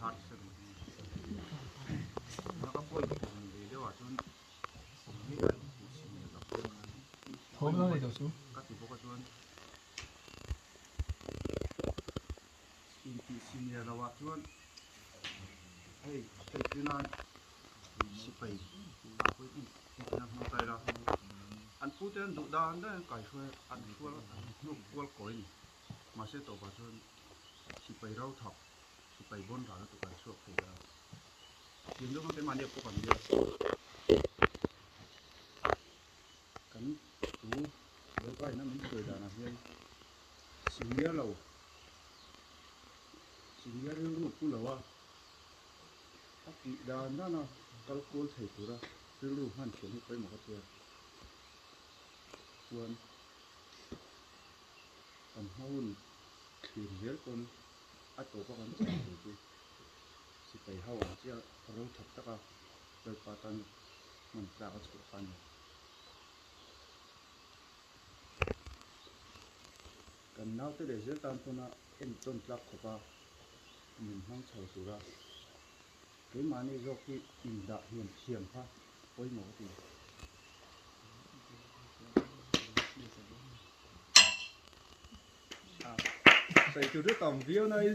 Thawm lo nei tawh chu. Sipai bawn ral lutuk an chhuak thei a, tin zawng te mahni a pawk an nia. Kan thu Lalpa ina min sawi danah hian senior lo, senior rilru pu lo a, a tih dan dana kal kual thei tura rilru hman thiam hi pawimawh ka tia. Chuan kan hma hun thlir zel pawn A tawpa kan chah tur chu sipai ho ang chiah ro thak taka Lalpa tan hman tlak a chhuah kha a ni. Kan naute leh zel tan pawna entawn tlak khawpa min hmang chho tura keimahni zawk hi indah hian thiam kha pawimawh ka ti. Sawi tur chu tam viau na in.